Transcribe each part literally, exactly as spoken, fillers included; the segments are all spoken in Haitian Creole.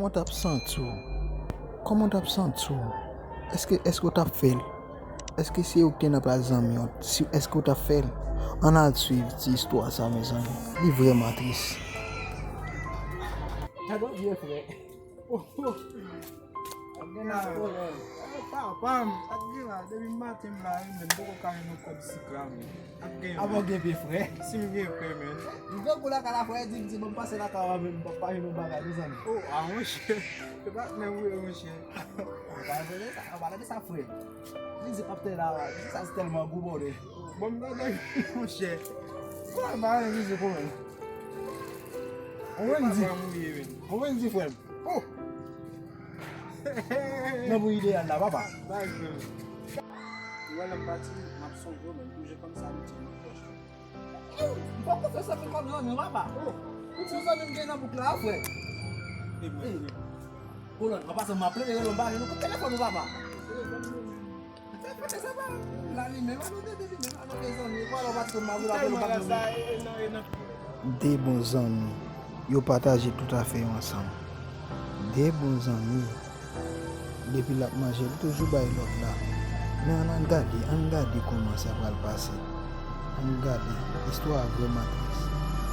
Kòman w t ap santi w? Kòman w t ap santi w? Èske, èske w t ap fè l? Èske se ou ki te nan plas zanmi w? Si, èske w t ap fè l? Ann al swiv ti istwa sa, mezanmi. Li vrèman tris. Gade yon vye frè. Ap gen la, papa m, ap gen la, depi maten m la, wi, men m poko ka jwenn yon kòb sik la, men. Ap gen, ap gen pye frè. Si m gen frè, men. M fè kou lakay la, frè, di m, di, ban m pase lakay ou, men m p ap pa jwenn yon bagay, mezanmi. O, a, monchè. Se pa nan vre, monchè. Ou pa tande sa, ou pa tande sa, frè. Mizik ap tèl la, sa se tèlman gou, bòdè. Bon, m tande, monchè. Ou pa renmen mizik ou menm. Ou menm di. Ou menm di, frè m. Oh! Nan pou ideyal la, papa. Bay frè m. Ou wè lè m pati, m ap sonje w, men m toujou konn sa m di nan pòch. M poko fè sa fè kòm zanmi w, papa. Oh! Ou ti zanmi m gen nan bouk la, frè. E mwen, e mwen. Kolòn, an pasan m ap plede rele w, m pa jwenn ou. Kote telefòn ou, papa? Fè, fè sa pa. La limen, pa nou tande limen, pa nou bezwen, pa nou pa tande magou la, pa nou pa tande. De bon zanmi, yo pataje tout afè yo ansanm. De bon zanmi, depi l ap manje, li toujou bay lòt la. Men ann, ann gade, ann gade kòman sa pral pase. Ann gade, istwa a vrèman tris.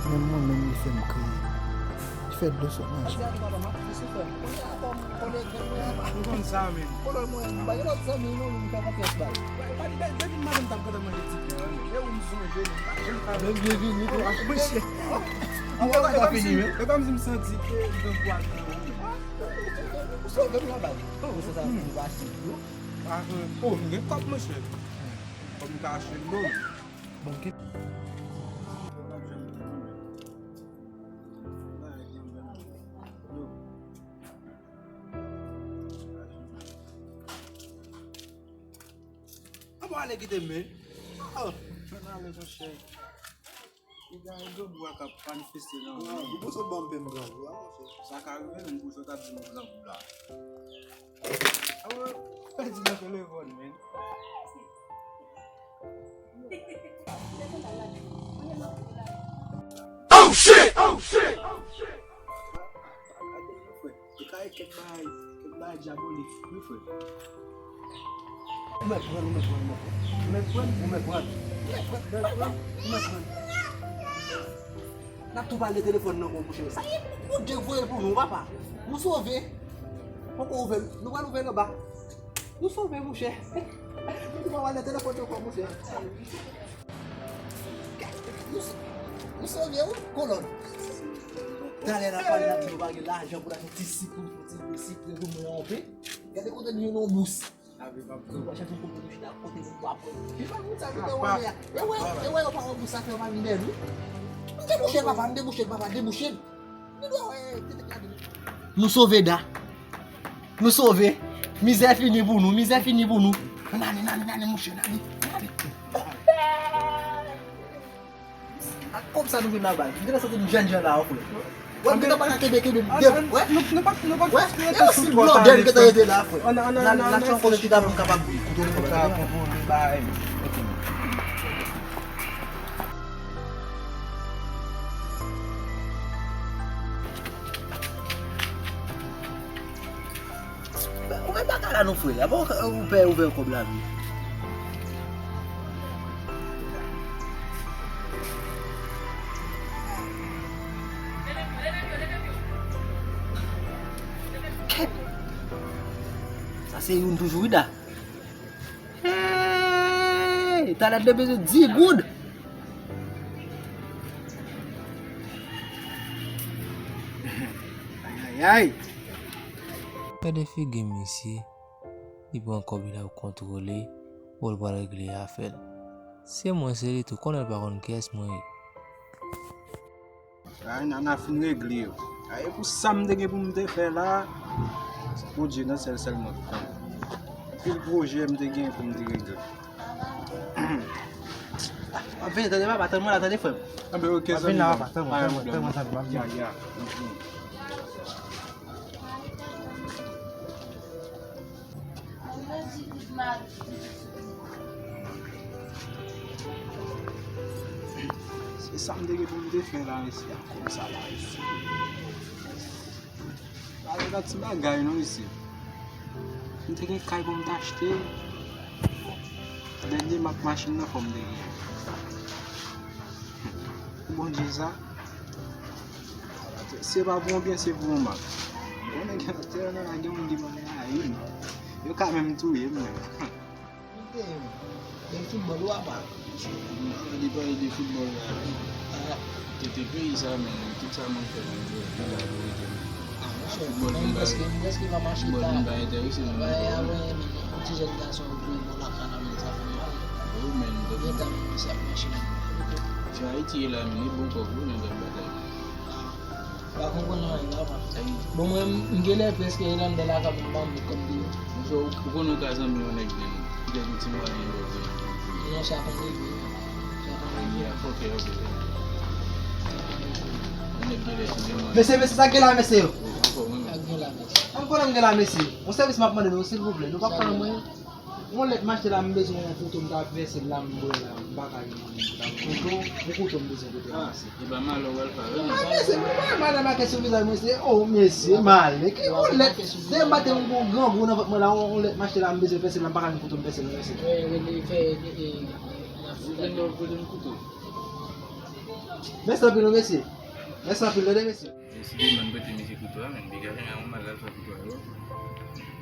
Menm mwen menm, li fè m kriye. Li fè dlo sot nan je m. M konn sa menm. Kolòn mwen, m pa gen lòt zanmi non, m fè konfyans ba l. Depi maten m t ap kontan manje ti pen an, e ou m sonje, m pa janm ka. Men byenvini tou. Monchè. Ou pa fini, wi. E kòmsi m santi ke m gen pwa nan ou. Ou sove m nan bal. Ou se sa, ou pa achte yo. O, m gen kòb, monchè. Kòb m ka achte dlo. Bon, ki An bon, ale kite m, men. Oh, ann ale, monchè. Piga e grangou a k ap manifeste nan men. Ou pou sot ban m pen grangou a, monchè. Sa ka rive, men pou sot ap di m grangou la. Awo, pèdi nan telefòn, men. Oh shit! Oh shit! Oh shit! Yo ka gen kèk bagay, kèk bagay dyabolik, wi, frè. Ou mèt pran, ou mèt pran, ou mèt pran. Ou mèt pran, ou mèt pran. Ou mèt pran, ou mèt pran. N ap tou pale telefòn nan, mouche. Sa ye, Bondye voye l pou nou, papa. Nou sove. Poko ouvè l. Nou pral ouvè l anba. Nou sove, mouche. Nou tou pa pale telefòn nan ankò, mouche. Nou, nou sove, wi, kolòn. Talè n ap pale, n ap di nou pa gen lajan pou n achte ti sik, pou ti sik, pou mwen anpe. Gade kote nou nan bous. Nou pa chèche kote nou chita, kote nou pa pran. Li pa moun sa ki te wè a. E wè, e wè, yo pa wè bous sa fè mal bèl, wi. M debouche l, papa, m debouche l, papa, debouche l. Nou sove, Da. Nou sove. Mizè fini pou nou, mizè fini pou nou. Ann ale, ann ale, ann ale, mouche, ann ale, ann ale. Ak kòb sa nou vin la bay. M gentan santi m jènjan la, frè. Wè, m gentan pa ka kenbe, kenbe, m dep, wè. Nou, nou pa, nou pa, wè. E yon si blòdè m gentan rete la, frè. N al, n al, n al fè yon kote chita pou m kapab kontwole kòb la. Kontwole bagay. Ok. Ou mèt baka la non, frè. Avan ou pè ouvè kòb la vre. Kèt! Sa se youn toujou, wi, Da. Hey! Talè te bezwen dis goud. Ay, ay, ay. Gade figi misye. Li pran kòb li la pou kontwole, pou l pral regle afè l. Se mwen, se li tou, konnen l pa konn kiyès mwen ye. Ay, Nana fin regle yo. Ay, pou sa m te gen pou m te fè la, Bondye nan sèl, sèl mwen k konn. Anpil pwojè m te gen pou m te regle. M ap vini, tande papa, tann mwen la, tande frè m. Anben, ok, zanmi, m ap vini la, papa, tann mwen, tann mwen, tann mwen, zanmi, m ap vini. Se sa m te gen pou m te fè la, mesye, a kòb sa la, mesye. Pa Se pa ti bagay non, mesye. M te gen kay pou m t achte. Dènye mak machin nan fò m te gen. Bondye sa. Se pa pou yon byen, se pou yon mak. Bon, nèg yo tèlman gen moun ki ban m layi, non. Yo ka menm touye m menm. Gen foutbòl ou apa? An, li pale de foutbòl la. Ah. Tete peyi sa, men tout sa moun fè nan peyi la, verite. Ah, monchè, foutbòl vin bay, prèske, prèske pa mache foutbòl ta vin bay enterese nou. Bay ankò. Yon ti jèn gason ki jwe bòl ak kanal, men sa fè m mal. Wi, men, gen tan, men, sa ap mache. Ti Ayiti ye la, men, li bon kòb, wi, men, l ap batay. Ah. Pa konprann anyen la, pa. Bon, mwen, m genlè prèske anndan lakay mwen, m pa menm konn byen. Monchè, ou, ou konnen ou ka zanmi yon nèg, men petèt ou ti mwayen lè ou vle. Non, sa konn rive, wi. Sa konn rive. Ay, a fòkè, ok. Yon nèg genlè ti demann. Mesye, mesye, sa k gen la, mesye yo? Ou, ou fò, mwen menm. Sa k gen la, mesye? An konnen m gen la, mesye. Yon sèvis m ap mande nou, silvouplè. Nou p ap pran mwen. Yon lèt m achte la, m bezwen yon kouto, m ta vèse l la, m bwè la, m pa ka jwenn yon kouto, yon kouto m bezwen kote m pase. E pa malè w al fè avè l. Ah, mesye, mwen pa wè malè make sou vizaj mwen, se, oh, mesye, malè. Ki yon lèt, demen maten m gon grangou nan vant mwen la, yon, yon lèt m achte la, m bezwen vèse l la, m pa ka jwenn kouto m vèse l, mesye. Wi, wi, li fè, e, e, e, ou vin lè w vle yon kouto. Mèsi anpil, mesye. Mèsi anpil, tande, mesye. Deside, mwen prete misye kouto a, men piga jan yon mal al fè kouto a, yo.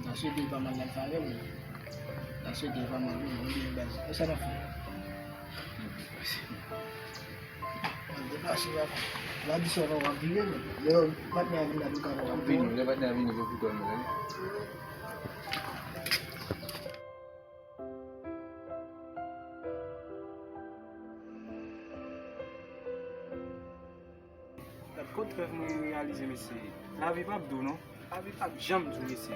Nan swete pa mal al fè avè l. Nan swete pa mal, wi, wi, baz. E sa n ap fè? Deplase, papa. La di sa w ap vire, men. Lè patnè a vin la, nou ka wè w ap vini, lè patnè a vini, pou kouto a, men. Gad kot rèv mwen reyalize, mesye. Lavi p ap dou, non. Lavi p ap janm dou, mesye.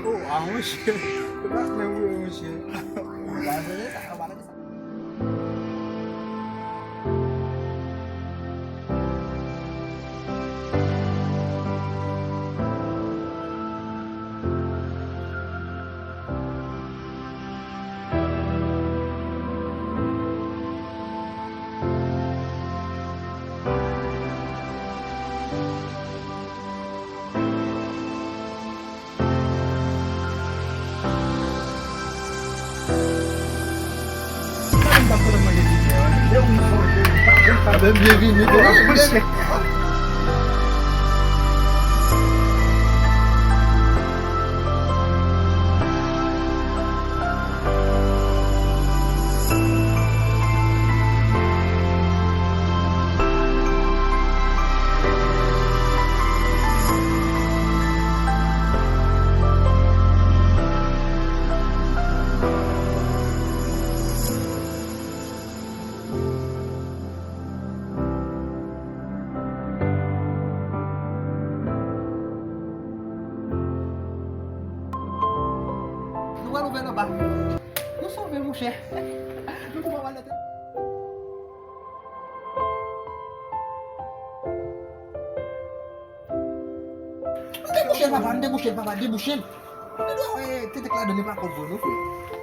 Oh, ah, monchè. Se pa menm vre, monchè. Fè l anba. Nou sove, monchè. Nou pran mal nan tèt. Nou debouche l, papa, nou debouche l, papa, debouche l. Nou dwe wè tete k ladan li pa kòb vre, non, frè.